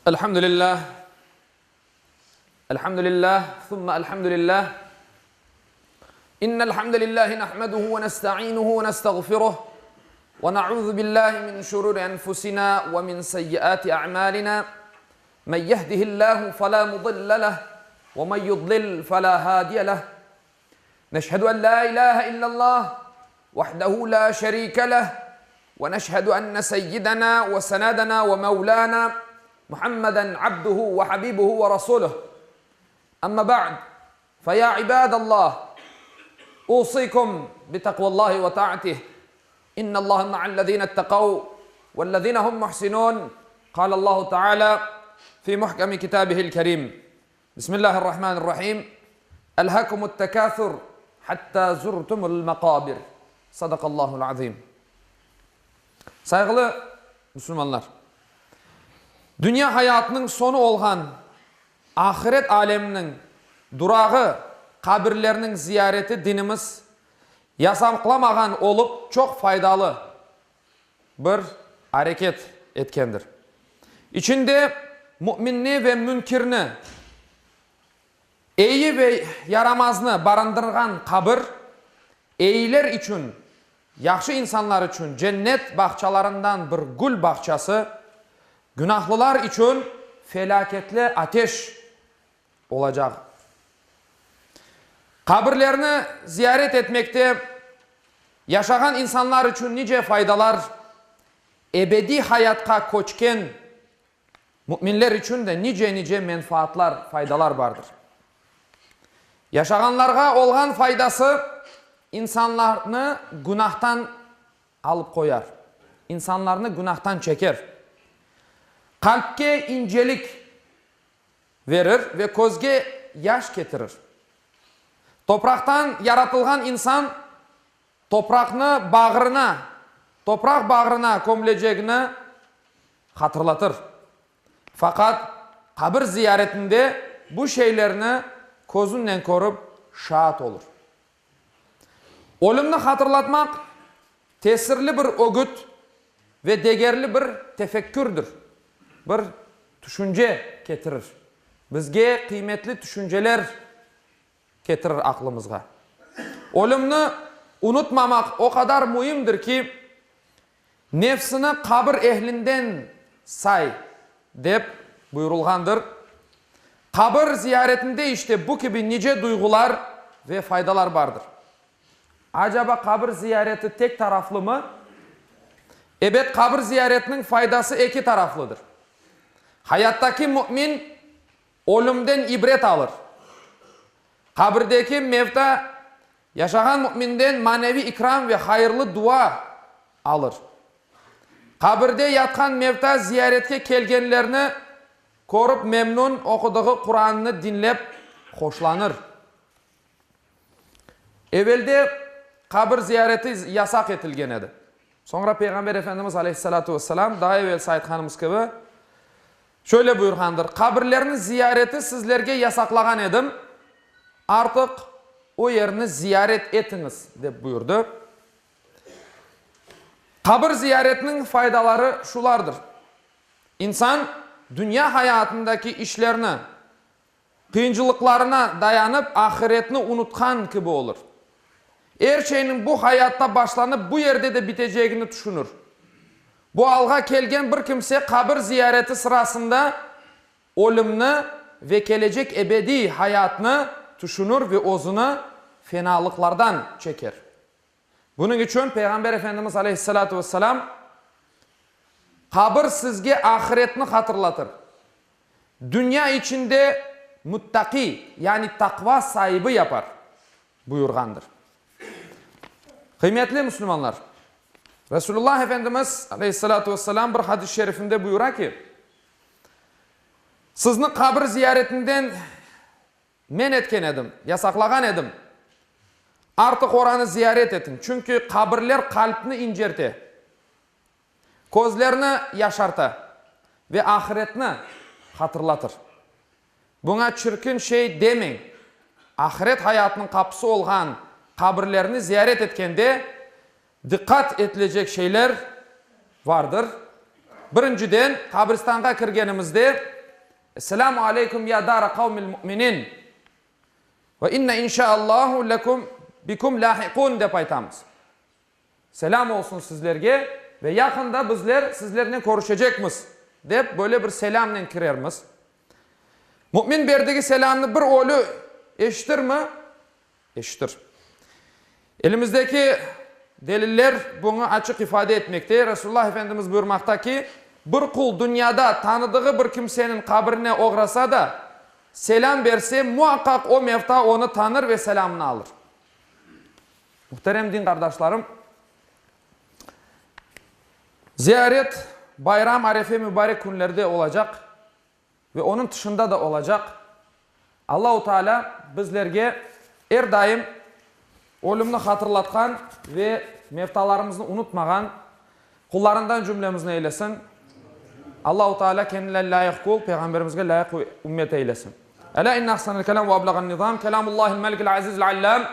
Elhamdülillah, elhamdülillah, thumma elhamdülillah. İnnel hamdelellahi nahmeduhu ve nestainuhu ve nestağfiruh ve na'uzu billahi min şururi enfusina ve min seyyiati a'malina. Men yehdihillahu fela mudille leh ve men yudlil fela hadiye leh. Neşhedü en la ilahe illallah vahdehu la şerike leh ve neşhedü enne seyyidena ve senedena ve mevlana Muhammeden abduhu ve habibuhu ve rasuluh. Amma ba'd, feya ibadallah, usikum bi takvallahi ve ta'atih. İnnallaha ma'allezine ittekav vellezine hum muhsinun. Kâlallahu Teala fi muhkemi kitabihil kerim. Bismillahirrahmanirrahim. Elhakumut tekâthur hatta zurtumul mekâbir. Sadakallahul azim. Sayğılı musulmanlar! Dünya hayatınıñ soñu olğan ahiret aleminiñ durağı qabirlerniñ ziyareti dinimiz yasaqlamağan olıp çoq faydalı bir areket etkendir. İçinde müminni ve münkirni, eyi ve yaramaznı barındırğan qabir, eyiler içün, yahşı insanlar içün cennet bağçalarından bir gül bağçası, günahlılar içün felâketli ateş olacaq. Qabirlerni ziyaret etmekte yaşağan insanlar içün nice faydalar, ebediy hayatqa köçken müminler içün de nice-nice menfaatlar, faydalar bardır. Yaşağanlarğa olğan faydası, insanlarnı günahtan alıp qoyar, insanlarnı günahtan çeker, qalpke incelik verir ve közge yaş ketirir. Topraqtan yaratılğan insan topraqnı bağrına, topraq bağrına kömülecegini hatırlatır. Faqat qabir ziyaretinde bu şeylerni közünen körip şaat olur. Ölümni hatırlatmaq tesirli bir ögüt ve degerli bir tefekkürdir, bir tüşünce ketirir, bizge qıymetli tüşünceler ketirir aqlımızğa. Ölümni unutmamaq o qadar müimdir ki, Nefsini qabir ehlinden say, dep buyurılğandır. Qabir ziyaretinde işte bu kibi nice duyğular ve faydalar bardır. Acaba qabir ziyareti tek taraflımı? Ebet, qabir ziyaretiniñ faydası eki taraflıdır. Hayattaki mümin ölümden ibret alır. Qabirdeki mevta Yaşağan müminden maneviy ikram ve hayırlı dua alır. Qabirde yatqan mevta ziyaretke kelgenlerni körip memnün, oqudığı Qurannı diñlep hoşlanır. Evelde qabir ziyareti yasaq etilgen edi. Soñra Peyğamber Efendimiz aleyhissalâtu vesselâm, daa evelsi aytqanımız kibi, şöyle buyurğandır, Qabirlerni ziyareti sizlerge yasaqlağan edim, Artıq o yerni ziyaret etiñiz, dep buyurdı. Qabir ziyaretiniñ faydaları şulardır, İnsan dünya hayatındaki işlerni, qıyıncılıqlarına dayanıp ahiretni unutqan kibi olur. Er şeyniñ bu hayatta başlanıp bu yerde de bitecegini tüşünir. Bu alğa kelgen bir kimse qabir ziyareti sırasında Ölümni ve kelecek ebediy hayatnı tüşünir ve özüni fenalıqlardan çeker. Bunıñ içün Peyğamber Efendimiz aleyhissalâtu vesselâm, Qabir sizge ahiretni hatırlatır. Dünya içinde muttaqiy, yani taqva saibi yapar, buyurğandır. Qıymetli musulmanlar! Resulullah Efendimiz aleyhissalâtu vesselâm bir hadis-i şerifinde buyura ki, Sizni qabir ziyaretinden men etken edim, yasaqlağan edim. Artıq oranı ziyaret etiñ, çünki qabirler qalpni incerte, közlerni yaşarta ve ahiretni hatırlatır. Buña çirkin şey demeñ. Ahiret hayatınıñ qapısı olğan qabirlerni ziyaret etkende, Diqqat etilecek şeyler vardır. Birinciden, qabristanğa kirgenimizde. Esselamu aleykum ya dara qavmil mu'minin ve inna inşaallahu lekum bikum lahiqun dep aytamız. Selâm olsun sizlerge ve yaqında bizler sizlernen körüşecekmiz, dep böyle bir selâmnen kirermiz. Mümin berdigi selâmnı bir ölü eşitirmi? Eşitir. Elimizdeki deliller buñı açıq ifade etmekte. Resulullah Efendimiz buyurmaqta ki, Bir qul dünyada tanıdığı bir kimseniñ qabrine oğrasa da, selâm berse, muaqqaq o mevta onı tanır ve selâmını alır. Muhterem din qardaşlarım, ziyaret bayram arefe mübarek künlerde olacaq ve onıñ tışında da olacaq. Allahu Teala bizlerge er daim ölümni hatırlatqan ve mevtalarımıznı unutmağan qullarından cümlemizni eylesin. Allahu Teala kendine lâyıq qul, Peyğamberimizge lâyıq ümmet eylesin. Elâ inne ahsenel kelâm ve ebleğen nizâm kelâmullâhil melikil azizil allâm.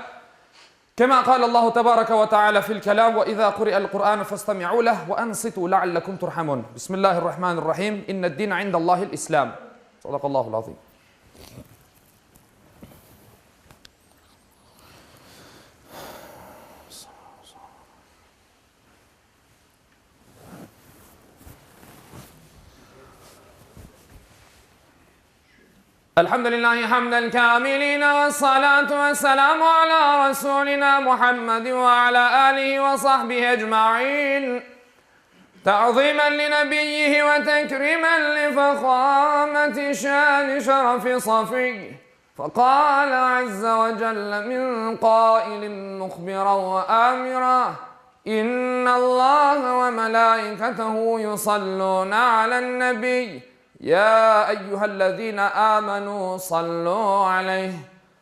Kema qâle Allahu tebareke ve teâlâ fil kelâm, ve izâ kuri'el Kur'ânu festemi'û leh ve ansitû leallekum turhamun. Bismillâhirrahmânirrahîm. İnned-dîne indellâhil İslâm. Sadakallâhul azîm. Elhamdülillahi hamden kamiline ve salatu ve selamu ala Resulina Muhammedin ve ala alihi ve sahbihi ecmain. Ta'zimen li nebiyyihi ve tekrimen li fehameti şani şerefi safiy. Fekale azze ve celle min kailin muhbiran ve amira. İnnallâhe ve melâiketehu yusallûne alen-nebiy. Ya eyyühellezîne âmenû sallû aleyh,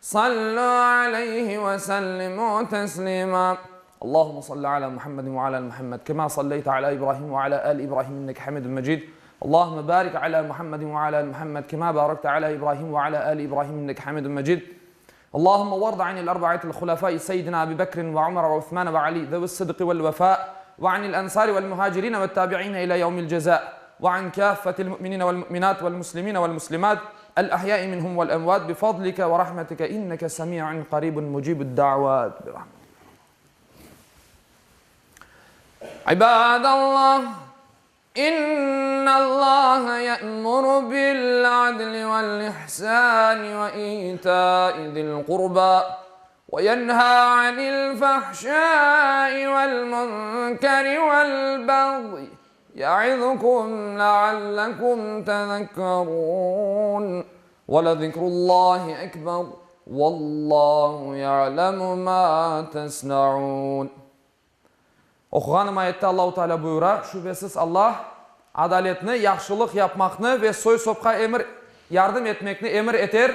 sallû aleyhi ve sellimû teslîmâ. Allahümme salli alâ Muhammedin ve alâ ali Muhammed, kemâ salleyte alâ İbrahim ve alâ âli İbrahim inneke hamidun mecîd. Allahümme bârik alâ Muhammedin ve alâ ali Muhammed, kemâ bârekte alâ İbrahim ve alâ âli İbrahim inneke hamidun mecîd. Allahümme varda anil arba'atil hulefâi seyyidina Ebi Bekrin ve Umar ve Uthman ve Ali zevi's sıdqi vel vefâ ve anil ensâri vel muhâcirîne ve't tâbi'îne ilâ yevmil cezâ ve an kâffetil mu'minîne vel mu'minât vel muslimîne vel muslimât el ahyâi minhum vel emvât bi fadlike ve rahmetike inneke semî'un qarîbun mucîbud da'vât bi rahmetike. İbâdallah! İnnallâhe ye'muru bil-adli vel-ihsâni ve îtâi zil-qurbâ ve yenhâ anil-fahşâi vel-munkeri vel-bagyi ye'izukum leallekum tezekkerûn. Ve lezikrullâhi ekber, vallâhu ye'lemu mâ tesne'ûn. Oquğanım ayette Allahu Teala buyura, Şübesiz Allah, adaletni, yahşılıq yapmaqnı ve soy-sopqa emir yardım etmekni emir eter,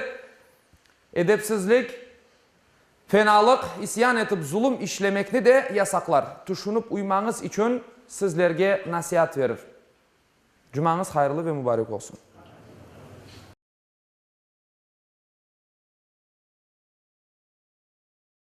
edepsizlik, fenalıq, isyan etip zulum işlemekni de yasaqlar, tüşünip uymañız içün sizlerge nasiat verir. Cumañız hayırlı ve mübarek olsun.